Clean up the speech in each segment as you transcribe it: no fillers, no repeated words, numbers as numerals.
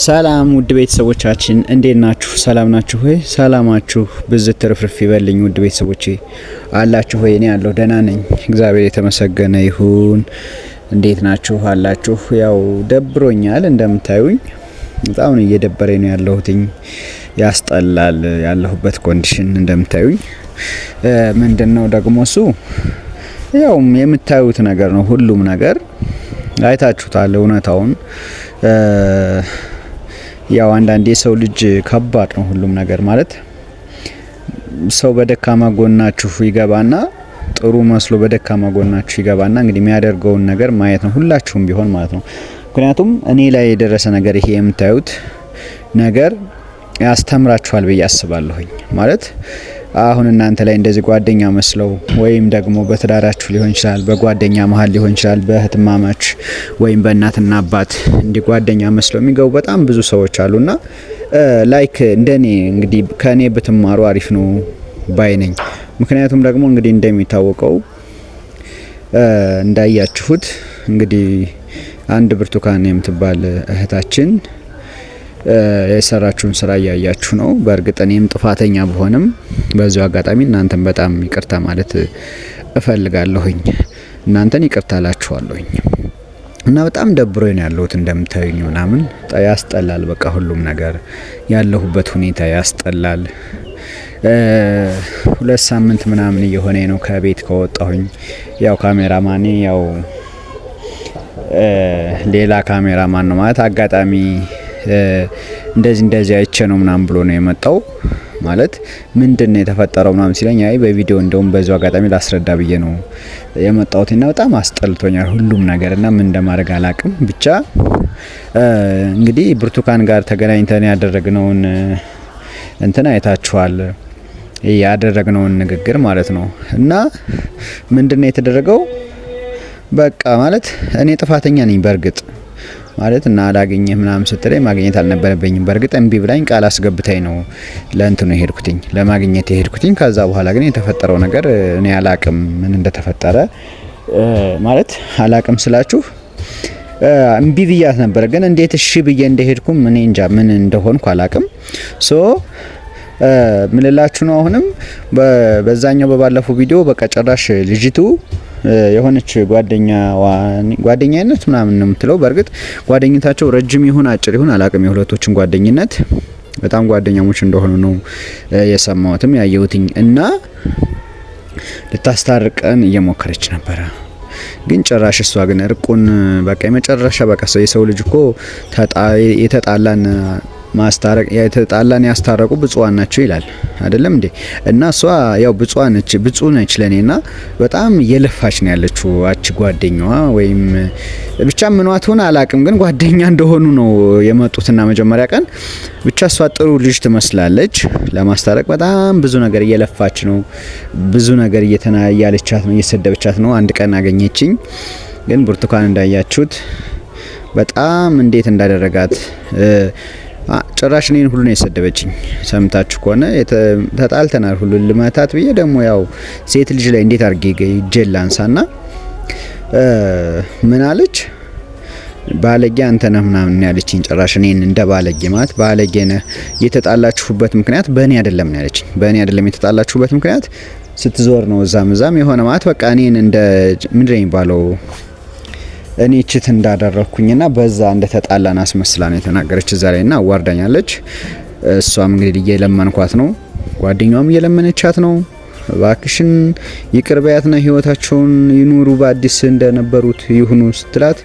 ሰላም ውድ ቤተሰቦቻችን እንዴት ናችሁ? ሰላም ናችሁ ሆይ? ሰላማችሁ ብዝት ትርፍርፍ ይበልኝ። ውድ ቤተሰቦቼ አላችሁ ሆይ? እኔ ያለሁ ደህና ነኝ፣ እግዚአብሔር የተመሰገነ ይሁን። እንዴት ናችሁ አላችሁ? ያው ደብሮኛል፣ እንደምታዩኝ በጣም ነው እየደበረኝ ነው ያለሁትኝ። ያስጠላል ያለሁበት condition እንደምታዩኝ። ምንድነው ደግሞ እሱ ያው የምታዩት ነገር ነው። ሁሉም ነገር አይታችሁታል እውነታውን። ያው አንዳንዴ የሰው ልጅ ከባድ ነው ሁሉም ነገር ማለት ሰው በደካማ ጎናችሁ ይገባና ጥሩ መስሎ በደካማ ጎናችሁ ይገባና እንግዲህ የሚያደርገውን ነገር ማየት ነው ሁላችሁም ቢሆን ማለት ነው። ምክንያቱም እኔ ላይ የደረሰ ነገር ይሄ የምታዩት ነገር ያስተምራችኋል ብዬ አስባለሁኝ። ማለት አሁን እናንተ ላይ እንደዚህ ጓደኛ መስለው ወይም ደግሞ በትዳራችሁ ሊሆን ይችላል፣ በጓደኛ መሀል ሊሆን ይችላል፣ በእህትማማች ወይም በእናትና አባት እንዲህ ጓደኛ መስለው የሚገቡ በጣም ብዙ ሰዎች አሉና like እንደኔ እንግዲህ ከኔ ብትማሩ አሪፍ ነው ባይ ነኝ። ምክንያቱም ደግሞ እንግዲህ እንደሚታወቀው እንዳያችሁት እንግዲህ አንድ ብርቱካን የምትባል እህታችን የሰራችሁን ስራ እያያችሁ ነው። በእርግጥ እኔም ጥፋተኛ ብሆንም በዚሁ አጋጣሚ እናንተን በጣም ይቅርታ ማለት እፈልጋለሁኝ። እናንተን ይቅርታ እላችኋለሁኝ። እና በጣም ደብሮኝ ነው ያለሁት እንደምታዩኝ ምናምን ያስጠላል። በቃ ሁሉም ነገር ያለሁበት ሁኔታ ያስጠላል። 2 ሳምንት ምናምን እየሆነ ነው ከቤት ከወጣሁኝ። ያው ካሜራማኔ ያው ሌላ ካሜራማን ነው ማለት አጋጣሚ እንደዚህ እንደዚህ አይቼ ነው ምናምን ብሎ ነው የመጣው። ማለት ምንድን ነው የተፈጠረው ምናምን ሲለኝ አይ በቪዲዮ እንደውም በዚሁ አጋጣሚ ላስረዳ ብዬ ነው የመጣሁት እና በጣም አስጠልቶኛል ሁሉም ነገር እና ምን እንደማድረግ አላቅም። ብቻ እንግዲህ ብርቱካን ጋር ተገናኝተን ያደረግነውን እንትን አይታችኋል፣ ያደረግነውን ንግግር ማለት ነው። እና ምንድን ነው የተደረገው? በቃ ማለት እኔ ጥፋተኛ ነኝ በእርግጥ ማለት እና አላገኘህ ምናምን ስትለኝ ማግኘት አልነበረብኝም። በእርግጥ እምቢ ብላኝ ቃል አስገብታኝ ነው ለእንትኑ የሄድኩትኝ ለማግኘት የሄድኩትኝ። ከዛ በኋላ ግን የተፈጠረው ነገር እኔ አላቅም፣ ምን እንደተፈጠረ ማለት አላቅም ስላችሁ እምቢ ብያት ነበረ፣ ግን እንዴት እሺ ብዬ እንደሄድኩም እኔ እንጃ ምን እንደሆንኩ አላቅም። So ምልላችሁ ነው አሁንም በዛኛው በባለፈው ቪዲዮ በቃ ጭራሽ ልጅቱ የሆነች ጓደኛነት ምናምን ነው የምትለው። በእርግጥ ጓደኝነታቸው ረጅም ይሁን አጭር ይሁን አላቅም፣ የሁለቶችን ጓደኝነት በጣም ጓደኛሞች እንደሆኑ ነው የሰማሁትም ያየሁትኝ። እና ልታስታርቀን እየሞከረች ነበረ፣ ግን ጭራሽ እሷ ግን እርቁን በቃ የመጨረሻ በቃ የሰው ልጅ እኮ የተጣላን ማስታረቅ የተጣላን ያስታረቁ ብፁዓን ናቸው ይላል አይደለም እንዴ? እና እሷ ያው ብፁዓን ነች፣ ብፁዕ ነች ለኔና በጣም እየለፋች ነው ያለችው። አቺ ጓደኛዋ ወይም ብቻ ምኗት ሆነ አላቅም፣ ግን ጓደኛ እንደሆኑ ነው የመጡትና መጀመሪያ ቀን ብቻ እሷ ጥሩ ልጅ ትመስላለች። ለማስታረቅ በጣም ብዙ ነገር እየለፋች ነው፣ ብዙ ነገር እየተና እያለቻት ነው፣ እየሰደበቻት ነው። አንድ ቀን አገኘችኝ፣ ግን ብርቱካን እንዳያችሁት በጣም እንዴት እንዳደረጋት ጭራሽ እኔን ሁሉ ነው የሰደበችኝ። ሰምታችሁ ከሆነ ተጣልተናል ሁሉ ልመታት ብዬ ደግሞ ያው ሴት ልጅ ላይ እንዴት አድርጌ እጄን ላንሳና ምን አለች? ባለጌ አንተ ነህ ምናምን ያለችኝ። ጭራሽ እኔን እንደ ባለጌ ማለት ባለጌ ነህ፣ የተጣላችሁበት ምክንያት በእኔ አይደለም ነው ያለችኝ። በእኔ አይደለም የተጣላችሁበት ምክንያት ስትዞር ነው እዛም እዛም የሆነ ማለት በቃ እኔን እንደ ምንድን ነው የሚባለው እኔ cheat እንዳደረግኩኝና በዛ እንደተጣላን አስመስላ ነው የተናገረች እዛ ላይ እና አዋርዳኛለች። እሷም እንግዲህ እየለመንኳት ነው፣ ጓደኛዋም እየለመነቻት ነው። እባክሽን ይቅር በያትና ህይወታቸውን ይኑሩ በአዲስ እንደነበሩት ይሁኑ ስትላት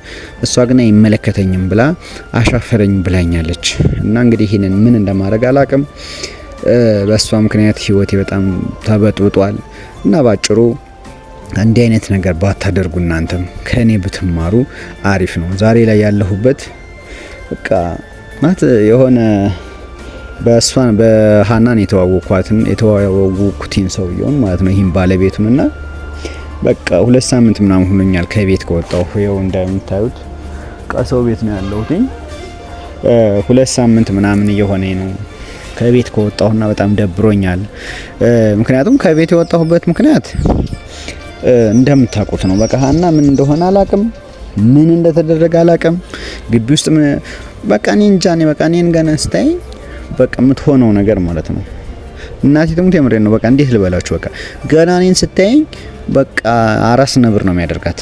እሷ ግን አይመለከተኝም ብላ አሻፈረኝ ብላኛለች። እና እንግዲህ ይህንን ምን እንደማድረግ አላቅም። በእሷ ምክንያት ህይወቴ በጣም ተበጥብጧል እና ባጭሩ እንዲህ አይነት ነገር ባታደርጉ እናንተም ከእኔ ብትማሩ አሪፍ ነው። ዛሬ ላይ ያለሁበት በቃ ማለት የሆነ በእሷን በሀናን የተዋወቅኳትን የተዋወቅኩትን ሰውየውን ማለት ነው ይህም ባለቤቱን እና በቃ 2 ሳምንት ምናምን ሆኖኛል ከቤት ከወጣሁ። ይኸው እንደምታዩት ሰው ቤት ነው ያለሁትኝ። 2 ሳምንት ምናምን እየሆነኝ ነው ከቤት ከወጣሁና በጣም ደብሮኛል። ምክንያቱም ከቤት የወጣሁበት ምክንያት እንደምታውቁት ነው። በቃ ሀና ምን እንደሆነ አላቅም። ምን እንደተደረገ አላቅም። ግቢ ውስጥ በቃ እኔ እንጃ። እኔ በቃ እኔን ገና ስታይ በቃ የምትሆነው ነገር ማለት ነው። እናቴ ትሙት የምሬን ነው። በቃ እንዴት ልበላችሁ፣ በቃ ገና እኔን ስታየኝ በቃ አራስ ነብር ነው የሚያደርጋት።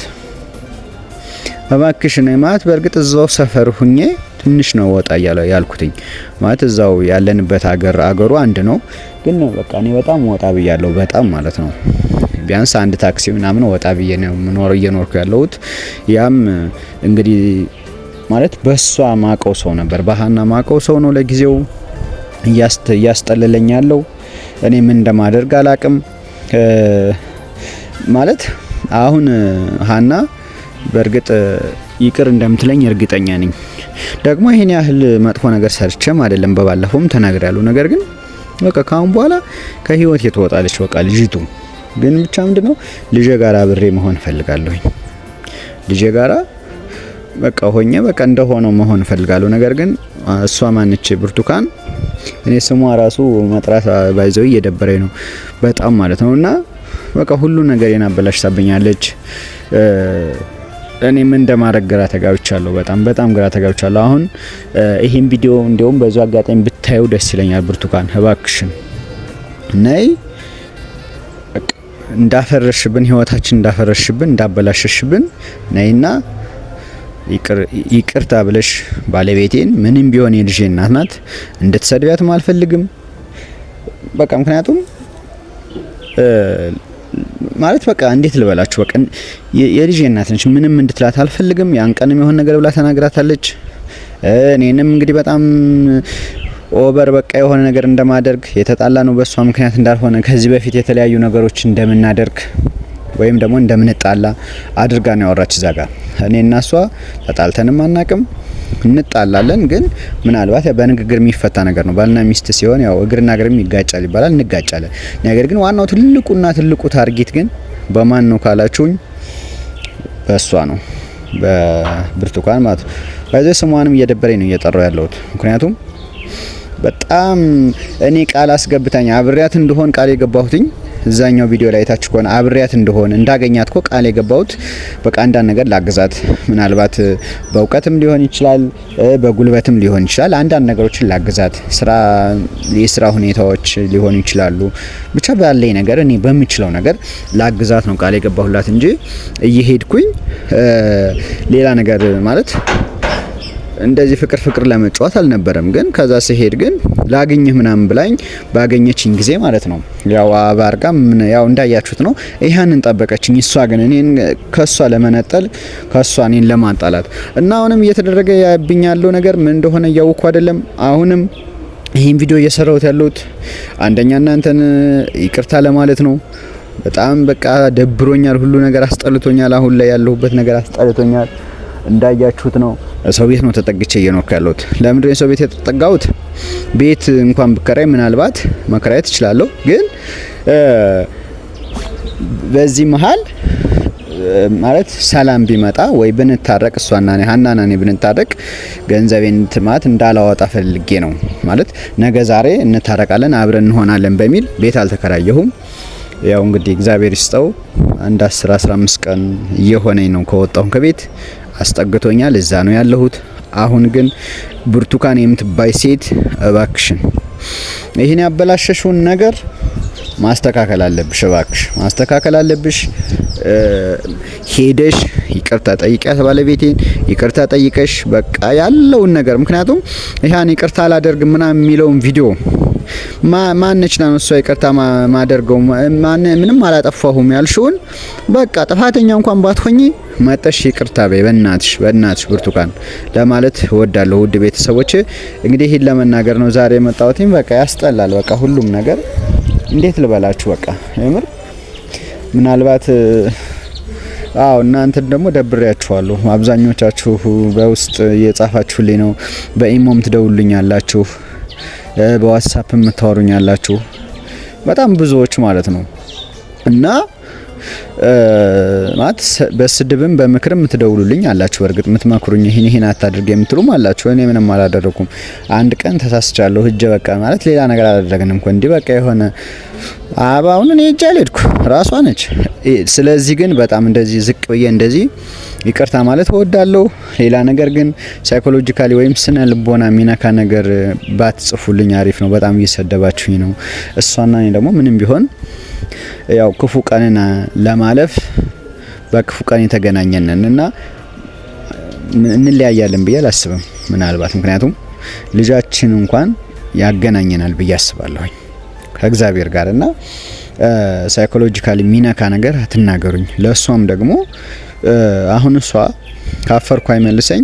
እባክሽ ነው ማለት በእርግጥ እዛው ሰፈር ሁኜ ትንሽ ነው ወጣ እያለ ያልኩትኝ፣ ማለት እዛው ያለንበት አገር አገሩ አንድ ነው፣ ግን በቃ እኔ በጣም ወጣ ብያለሁ፣ በጣም ማለት ነው። ቢያንስ አንድ ታክሲ ምናምን ወጣ ብዬ ነው የምኖረው እየኖርኩ ያለሁት። ያም እንግዲህ ማለት በሷ ማቀው ሰው ነበር፣ በሀና ማቀው ሰው ነው ለጊዜው እያስጠለለኝ ያለው። እኔ ምን እንደማደርግ አላቅም። ማለት አሁን ሀና በእርግጥ ይቅር እንደምትለኝ እርግጠኛ ነኝ። ደግሞ ይሄን ያህል መጥፎ ነገር ሰርቼም አይደለም፣ በባለፈውም ተናግሬያለሁ። ነገር ግን በቃ ካሁን በኋላ ከህይወት ትወጣለች። በቃ ልጅቱ ግን ብቻ ምንድነው ልጄ ጋራ አብሬ መሆን እፈልጋለሁኝ። ልጄ ጋራ በቃ ሆኜ በቃ እንደሆነው መሆን እፈልጋለሁ። ነገር ግን እሷ ማንች ብርቱካን፣ እኔ ስሟ ራሱ መጥራት ባይዘው እየደበረኝ ነው በጣም ማለት ነው። እና በቃ ሁሉ ነገር አበላሽታብኛለች። እኔ ምን እንደማድረግ ግራ ተጋብቻለሁ። በጣም በጣም ግራ ተጋብቻለሁ። አሁን ይሄን ቪዲዮ እንዲያውም በዚሁ አጋጣሚ ብታዩ ደስ ይለኛል። ብርቱካን እባክሽን ነይ፣ እንዳፈረሽብን ህይወታችን እንዳፈረሽብን እንዳበላሸሽብን ነይና ይቅርታ ብለሽ ባለቤቴን ምንም ቢሆን የልጄ እናት ናት፣ እንድትሰድቢያትም አልፈልግም። በቃ ምክንያቱም ማለት በቃ እንዴት ልበላችሁ፣ በቃ የልጄ እናት ነች፣ ምንም እንድትላት አልፈልግም። ያን ቀንም የሆነ ነገር ብላ ተናግራታለች። እኔንም እንግዲህ በጣም over በቃ የሆነ ነገር እንደማደርግ፣ የተጣላ ነው በእሷ ምክንያት እንዳልሆነ፣ ከዚህ በፊት የተለያዩ ነገሮች እንደምናደርግ ወይም ደግሞ እንደምንጣላ አድርጋ ነው ያወራች። እዛ ጋር እኔ እና እሷ ተጣልተንም አናቅም። እንጣላለን ግን ምናልባት በንግግር የሚፈታ ነገር ነው። ባልና ሚስት ሲሆን ያው እግርና እግርም ይጋጫል ይባላል፣ እንጋጫለን። ነገር ግን ዋናው ትልቁና ትልቁ target ግን በማን ነው ካላችሁኝ በእሷ ነው፣ በብርቱካን ማለት ነው። በዚህ ስሟንም እየደበረኝ ነው እየጠራው ያለሁት፣ ምክንያቱም በጣም እኔ ቃል አስገብታኝ አብሬያት እንደሆን ቃል የገባሁትኝ፣ እዛኛው ቪዲዮ ላይ ታች ከሆነ አብሬያት እንደሆነ እንዳገኛት እኮ ቃል የገባሁት በቃ አንዳንድ ነገር ላግዛት፣ ምናልባት በእውቀትም ሊሆን ይችላል፣ በጉልበትም ሊሆን ይችላል። አንዳንድ ነገሮችን ላግዛት፣ ስራ የስራ ሁኔታዎች ሊሆኑ ይችላሉ። ብቻ ባለኝ ነገር እኔ በምችለው ነገር ላግዛት ነው ቃል የገባሁላት እንጂ እየሄድኩኝ ሌላ ነገር ማለት እንደዚህ ፍቅር ፍቅር ለመጫወት አልነበረም። ግን ከዛ ስሄድ ግን ላግኝህ ምናምን ብላኝ ባገኘችኝ ጊዜ ማለት ነው ያው አባርጋ ምን ያው እንዳያችሁት ነው ይህንን ጠበቀችኝ። እሷ ግን እኔን ከሷ ለመነጠል፣ ከሷ እኔን ለማጣላት እና አሁንም እየተደረገ ያብኝ ያለው ነገር ምን እንደሆነ እያወኩ አይደለም። አሁንም ይህን ቪዲዮ እየሰራሁት ያለሁት አንደኛ እናንተን ይቅርታ ለማለት ነው። በጣም በቃ ደብሮኛል፣ ሁሉ ነገር አስጠልቶኛል። አሁን ላይ ያለሁበት ነገር አስጠልቶኛል። እንዳያችሁት ነው። ሰው ቤት ነው ተጠግቼ እየኖርኩ ያለሁት። ለምንድን ነው ሰው ቤት የተጠጋሁት? ቤት እንኳን ብከራይ ምናልባት መከራየት እችላለሁ። ግን በዚህ መሀል ማለት ሰላም ቢመጣ ወይ ብንታረቅ፣ እሷና እኔ ሀናና እኔ ብንታረቅ ገንዘቤን ማለት እንዳላወጣ ፈልጌ ነው። ማለት ነገ ዛሬ እንታረቃለን አብረን እንሆናለን በሚል ቤት አልተከራየሁም። ያው እንግዲህ እግዚአብሔር ይስጠው አንድ 10 15 ቀን እየሆነኝ ነው ከወጣሁ ከቤት፣ አስጠግቶኛል። እዛ ነው ያለሁት። አሁን ግን ብርቱካን የምትባይ ሴት እባክሽን ይህን ያበላሸሽውን ነገር ማስተካከል አለብሽ። እባክሽ ማስተካከል አለብሽ። ሄደሽ ይቅርታ ጠይቂያት፣ ባለቤቴን ይቅርታ ጠይቀሽ በቃ ያለውን ነገር፣ ምክንያቱም ይህን ይቅርታ አላደርግም ምናምን የሚለውን ቪዲዮ ማነች ነው እሷ ይቅርታ ማደርገው፣ ምንም አላጠፋሁም ያልሽውን በቃ ጥፋተኛ እንኳን ባትሆኚ መጠሽ ይቅርታ በይ፣ በእናትሽ በእናትሽ ብርቱካን ለማለት እወዳለሁ። ውድ ቤተሰቦች እንግዲህ ይህን ለመናገር ነው ዛሬ የመጣሁት። በቃ ያስጠላል። በቃ ሁሉም ነገር እንዴት ልበላችሁ፣ በቃ የምር ምናልባት አዎ እናንተን ደግሞ ደብሬያችኋለሁ። አብዛኞቻችሁ በውስጥ እየጻፋችሁልኝ ነው፣ በኢሞም ትደውሉልኛላችሁ፣ በዋትሳፕ የምታወሩኛላችሁ በጣም ብዙዎች ማለት ነው። እና ማለት በስድብም በምክርም የምትደውሉልኝ አላችሁ። በእርግጥ የምትመክሩኝ ይህን ይህን አታድርግ የምትሉም አላችሁ። እኔ ምንም አላደረኩም። አንድ ቀን ተሳስቻለሁ። እጀ በቃ ማለት ሌላ ነገር አላደረግንም እኮ እንዲህ በቃ የሆነ አባውን እኔ እጄ አልሄድኩ። ራሷ ነች። ስለዚህ ግን በጣም እንደዚህ ዝቅ ብዬ እንደዚህ ይቅርታ ማለት እወዳለሁ። ሌላ ነገር ግን psychologically ወይም ስነ ልቦና የሚነካ ነገር ባትጽፉልኝ አሪፍ ነው። በጣም እየሰደባችሁኝ ነው። እሷና እኔ ደግሞ ምንም ቢሆን ያው ክፉ ቀንን ለማለፍ በክፉ ቀን የተገናኘንን እና እንለያያለን ብዬ አላስብም። ምናልባት ምክንያቱም ልጃችን እንኳን ያገናኘናል ብዬ አስባለሁኝ ከእግዚአብሔር ጋር። እና psychologically የሚነካ ነገር አትናገሩኝ። ለእሷም ደግሞ አሁን እሷ ካፈርኩ አይመልሰኝ።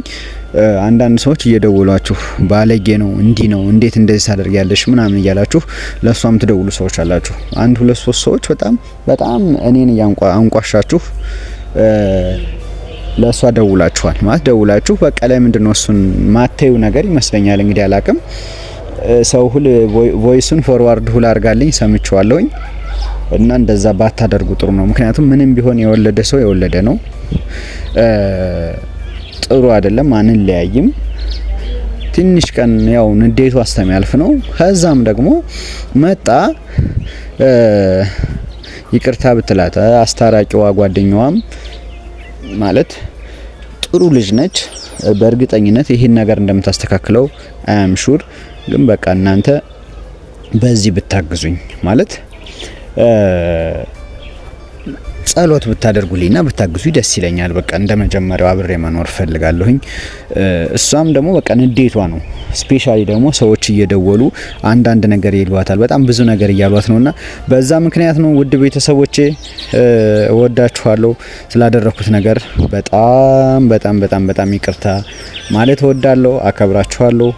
አንዳንድ ሰዎች እየደወሏችሁ ባለጌ ነው፣ እንዲህ ነው፣ እንዴት እንደዚህ ታደርጊያለሽ ምናምን እያላችሁ ለእሷም ትደውሉ ሰዎች አላችሁ። አንድ ሁለት ሶስት ሰዎች በጣም በጣም እኔን አንቋሻችሁ ለእሷ ደውላችኋል። ማለት ደውላችሁ በቃ ላይ ምንድነው እሱን ማተዩ ነገር ይመስለኛል፣ እንግዲህ አላቅም። ሰው ሁል voice ኡን forward ሁል አድርጋልኝ ሰምቼዋለሁኝ። እና እንደዛ ባታደርጉ ጥሩ ነው። ምክንያቱም ምንም ቢሆን የወለደ ሰው የወለደ ነው። ጥሩ አይደለም። አንለያይም። ትንሽ ቀን ያው ንዴቱ አስተሚያልፍ ነው። ከዛም ደግሞ መጣ ይቅርታ ብትላት አስታራቂዋ ጓደኛዋም ማለት ጥሩ ልጅ ነች። በእርግጠኝነት ይህን ነገር እንደምታስተካክለው I'm sure። ግን በቃ እናንተ በዚህ ብታግዙኝ፣ ማለት ጸሎት ብታደርጉልኝና ብታግዙኝ ደስ ይለኛል። በቃ እንደ መጀመሪያው አብሬ መኖር ፈልጋለሁኝ። እሷም ደግሞ በቃ ንዴቷ ነው። Specially ደግሞ ሰዎች እየደወሉ አንዳንድ ነገር ይሏታል። በጣም ብዙ ነገር እያሏት ነውና በዛ ምክንያት ነው። ውድ ቤተሰቦቼ፣ እወዳችኋለሁ። ስላደረኩት ነገር በጣም በጣም በጣም በጣም ይቅርታ ማለት እወዳለሁ። አከብራችኋለሁ።